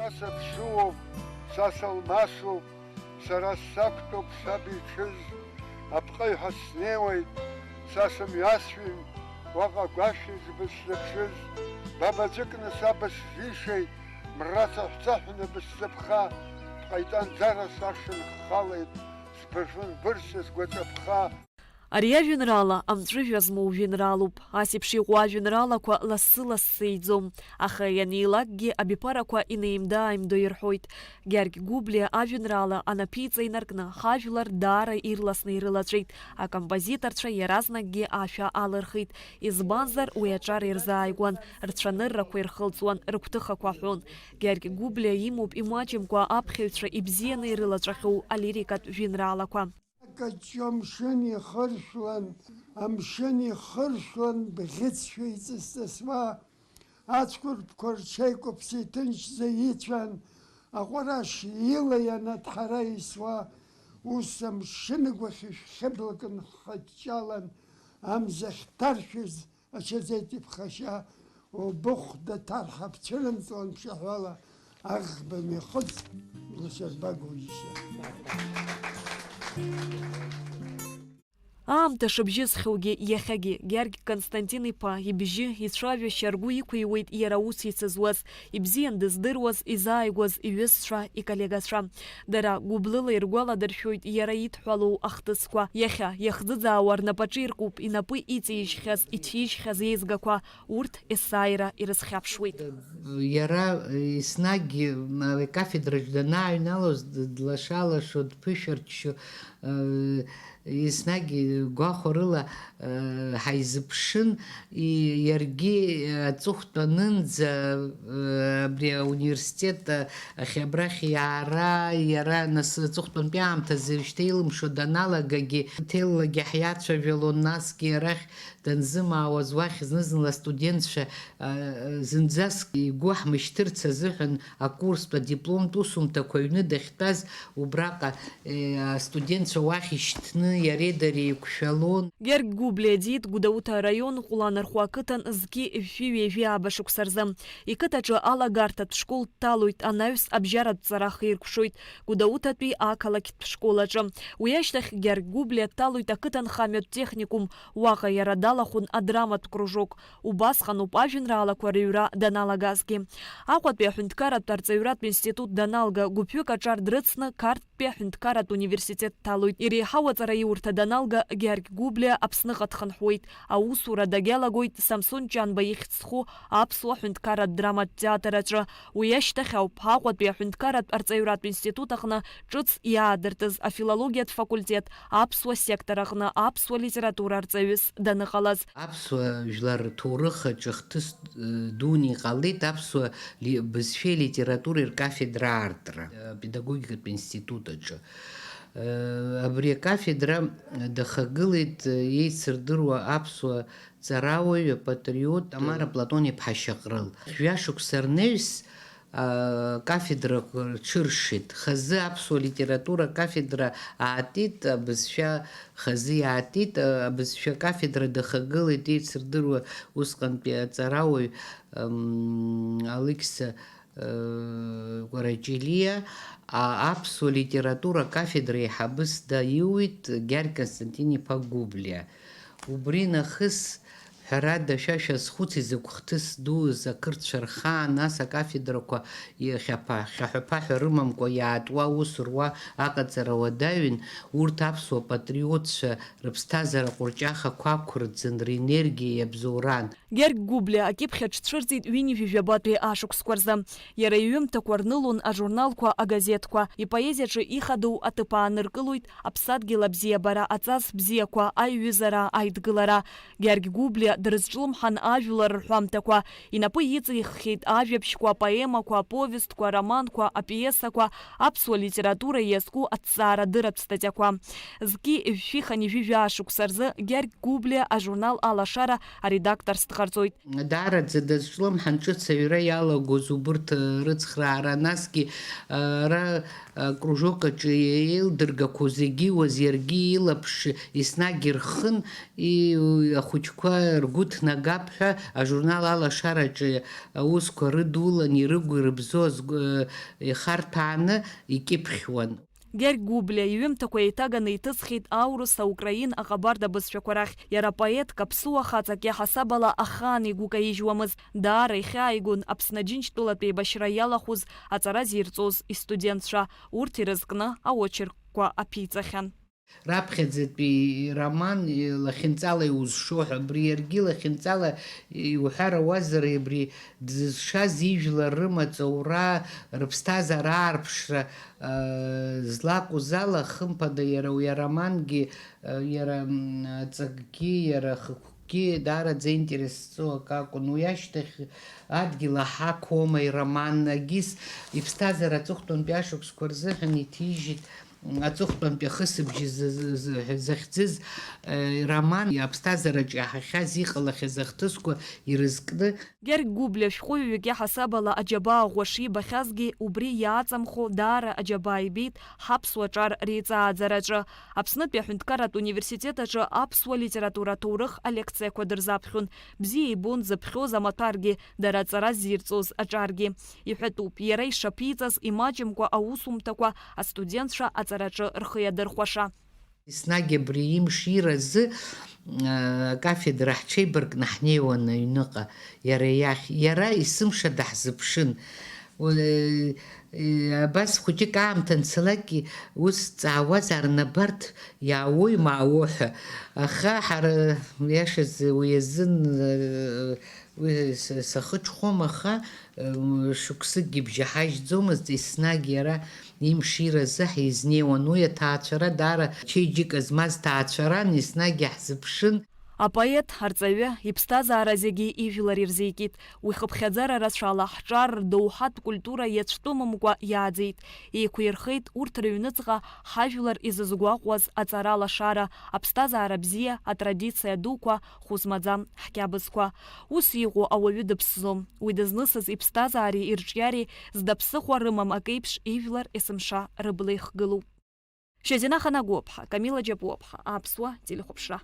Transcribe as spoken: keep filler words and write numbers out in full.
Са саԥсуоуп, са салмасуп, сара сақәтәоуп саб иҽыз, апҟаҩҳәа снеиуеит, са сымҩасҩын, уаҟа агәашә ӡбы сзыԥшыз, бабаӡәыкны саб сзишеит, мра цаҳәцаҳәны бысзыԥха, бҟаиҵанӡара сашанхалеит, сбырфын бырса сгәаҵәаԥха. Ари ажәеинраала амҵәыжәҩа змоу жәеинраалоуп. Ас еиԥш иҟоу ажәеинраалақәа лассы-лассы иӡом, аха ианеилакгьы абиԥарақәа инеимда-ааимдо ирҳәоит. Гьаргь Гәыблиа ажәеинраала анапиҵа инаркны, ҳажәлар даара ирласны ирылаҵәеит, акомпозиторцәа иаразнакгьы ашәа алырхит, избанзар, уи аҿар ирзааигәан, рцәаныррақәа ирхылҵуан, рыгәҭыхақәа аҳәон. Гьаргь Гәыблиа имоуп имаҷымкәа аԥхьаҩцәа ибзианы ирылаҵәахьоу алирикатә жәеинраалақәа. Акаҷҷо амшын ихыршәлан, амшын ихыршәлан бӷьыцшәа иҵыс-ҵысуа, ацәқәырԥқәа рҽеикәаԥса иҭынчӡа ицәан, аҟәараш ила ианаҭҳара исуа, ус амшын агәахьы шәхьыблак нхыҷҷалан, амза ахьҭаршәыз ачаӡеит иԥхашьа, убыхәда ҭарҳа бцәырымҵуан ԥшаҳәала, аӷба мҩахыҵ, лашьарбага уџьшьа. Аамҭа шыбжьысхьоугьы иахьагьы Гьаргь Константин-иԥа ибжьы, ицәажәашьа ргәы иқәыҩуеит иара ус ицызуаз, ибзиан дыздыруаз, изааигәаз иҩызцәа, иколлегацәа. Дара гәыблыла иргәаладыршәоит иара идҳәалоу ахҭысқәа. Иахьа иахӡыӡаауа рнапаҿы иркуп инапы иҵижьхьаз, иҭижьхьаз еизгақәа, урҭ есааира ирызхьаԥшуеит. Иара еснагь, м, акафедраҿ данааҩналоз, д-, длаша-лашо, дԥышәарччо, э, еснагь гәахәарыла, э, ҳаизыԥшын, и-, иаргьы аҵыхәтәанынӡа, э, абри ауниверситет, э, ахь абрахь иаара, иара нас аҵыхәтәантәи аамҭазы шьҭа илымшо даналагагьы, ҭеллагьы ҳиацәажәалон, насгьы арахь данзымаауаз уахь зны-зынла астудентцәа, э, зынӡаск игәы ҳмышьҭырц азыҳәан акурстә адипломтә усумҭақәа аҩны дахьтәаз убраҟа, э, астудентцәа уахь ишьҭны иареи дареи еиқәшәалон. Гьаргь Гәыблиа диит Гәдоуҭа араион Ҟәланырхәа ақыҭан зқьи жәшәи ҩажәи ааба шықәса рзы. Иқыҭаҿы алагарҭатә школ дҭалоит, анаҩс абжьаратә ҵара ахиркәшоит Гәдоуҭатәи ақалақьтә школ аҿы. Уи ашьҭахь Гьаргь Гәыблиа дҭалоит ақыҭанхамҩатә техникум, уаҟа иара далахәын адраматә кружок. Убасҟаноуп ажәеинраалақәа рыҩра даналагазгьы. Аҟәатәи аҳәынҭқарратә арҵаҩратә институт даналга, гәыԥҩык аҿар дрыцны Қарҭтәи аҳәынҭқарратә университет дҭалоит. Иреиҳау аҵараиурҭа даналга, Гьаргь Гәыблиа Аԥсныҟа дхынҳәуеит. Аусура дагьалагоит Самсон Ҷанба ихьӡ зху аԥсуа ҳәынҭқарратә драматә театр аҿы. Уи ашьҭахь ауп Аҟәатәи аҳәынҭқарратә арҵаҩратә институт аҟны ҿыц иаадыртыз афилологиатә факультет аԥсуа сектор аҟны аԥсуа литература арҵаҩыс даныҟалаз. Аԥсуа жәлар рҭоурых аҿы хҭыс, э, дуны иҟалеит аԥсуа ли-, бызшәеи литературеи ркафедра аартра, э, апедагогикатә институт аҿы. Э, абри акафедра дахагылеит, э, еицырдыруа аԥсуа ҵарауаҩ, апатриот Тамара Платон-иԥҳа Шьаҟрыл. Жәашықәса рнаҩс акафедрақәа рҽыршеит. Хазы аԥсуа литература акафедра аатит, абызшәа хазы иаатит, абызшәа акафедра дахагылеит еицырдыруа усҟантәи аҵарауаҩ, м, Алықьса, э, Кәараҷелиа, а, аԥсуа литература акафедра еиҳабыс даиуит Гьаргь Константин-иԥа Гәыблиа. Убри нахыс, ҳәарада, шәа шәазхәыц, изакә хҭыс дуз ақырҭцәа рхаан, нас акафедрақәа иахьаԥа-, хьаҳәа-ԥаҳәа рымамкәа иаатуа аус руа аҟаҵара уадаҩын, урҭ аԥсуа патриотцәа рыԥсҭазаара ҟәырҷахақәа ақәырӡын, ренергиа иабзоуран. Гьаргь Гәыблиа акьыԥхь аҿцәырҵит ҩынҩажәи жәабатәи ашықәсқәа рзы. Иара иҩымҭақәа рнылон ажурналқәа, агазеҭқәа. Ипоезиаҿы ихадоу аҭыԥ ааныркылоит аԥсадгьыл абзиабара, аҵас бзиақәа, аиҩызара, аидгылара. Гьаргь Гәыблиа дрызҿлымҳан ажәлар рҳәамҭақәа, инапы иҵиххьеит ажәабжьқәа, апоемақәа, аповестқәа, ароманқәа, апиесақәа, аԥсуа литература иазку аҭҵаарадырратә статиақәа. Зқьи жәшәи хынҩажәи жәаа шықәса рзы Гьаргь Гәыблиа ажурнал Алашара аредакторс дҟарҵоит. Даараӡа дазҿлымҳан ҿыц аҩра иалагоз убырҭ рыцхраара, насгьы ара акружок аҿы еилдыргақәоу зегьы уаз иаргьы илаԥш еснагь ирхын, и-, ахәыҷқәа Гәы ҭнагап ҳәа ажурнал Алашараҿы аусқәа рыдулан, ирыгу ирыбзоу азгәы-, ихарҭәааны икьыԥхьуан. Гергь Гәыблиа иҩымҭақәа еиҭаганы иҭысхит аурыс, аукраин, аҟабарда бызшәақәа рахь. Иара поетк, аԥсуа хаҵак иаҳасабала ахаан игәы каижьуамызт. Даара ихьааигон Аԥсны Аџьынџьтәылатә еибашьра иалахәыз аҵара зирҵоз истудентцәа. Урҭ ирызкны аочеркқәа аԥиҵахьан. Раԥхьаӡатәи ироман лахьынҵала иузшо ҳәа, абри иаргьы лахьынҵала иуҳәар ауазар, абри дзызшаз ижәлар рымаҵ аура, рыԥсҭазаара аарԥшра, э, злакәыз ала, хымԥада, иара уи аромангьы, э, иара, м, аҵакгьы, иара ахықәкгьы даараӡа интересҵо акы акәын. Уи ашьҭахь Адгьыл аҳақәоума ироман, агьыс иԥсҭазаара аҵыхәтәантәи ашықәсқәа рзыҳәан иҭижьит. Аҵыхәтәантәи ахысыбжьы з-, з-, з-, захьӡыз, э, роман аԥсҭазаараҿы иаҳахьаз, иҟалахьаз ахҭысқәа ирызкны. Гергь Гәыблиа шәҟәыҩҩык иаҳасабала аџьабаа ӷәӷәа шибахьазгьы, убри иаҵамхо даара аџьабаа ибеит ҳаԥсуа ҿар реиҵааӡараҿы. Аԥснытәи аҳәынҭқарратә университет аҿы аԥсуа литература аҭоурых алекциақәа дырзаԥхьон. Бзиа ибон дзыԥхьоз амаҭәаргьы, дара аҵара зирҵоз аҿаргьы. Иҳәатәуп, иара ишаԥиҵаз имаҷымкәа аусумҭақәа астудентцәа аҵараҿы рхы иадырхәаша. Еснагь абри имшира азы, а, акафедра ҳҽеибаркны ҳнеиуан аҩныҟа, иара иахь. Иара есымша даҳзыԥшын. Уи, э, абас хәыҷык аамҭа анцалакгьы ус дҵаауазар, набарҭ иаауои, маауои ҳәа. Аха ҳара, иашаз, уи азын, э, Уи с-, сахыҽхәом, аха, м, шықәсыкгьы бжьаҳажьӡомызт, еснагь иара имшира азы ҳизнеиуан. Уи аҭаацәара даара чеиџьыка змаз ҭаацәаран, еснагь иаҳзыԥшын. Апоет, арҵаҩы, иԥсҭазаара зегьы ижәлар ирзикит. Уи хыԥхьаӡара рацәала ҳҿар рдоуҳатә культура иацәтәымымкәа иааӡеит. Еиқәирхеит урҭ рыҩныҵҟа ҳажәлар изызгәаҟуаз аҵара лашара, аԥсҭазаара бзиа, атрадициа дуқәа, хәы змаӡам ҳқьабзқәа. Ус иҟоу ауаҩы дыԥсӡом. Уи дызнысыз иԥсҭазаареи ирҿиареи зда ԥсыхәа рымам акеиԥш ижәлар есымша рыбла ихгылоуп. Шьазина Ханагәыԥҳа, Камила Џьапуаԥҳа, Аԥсуа телехәаԥшра.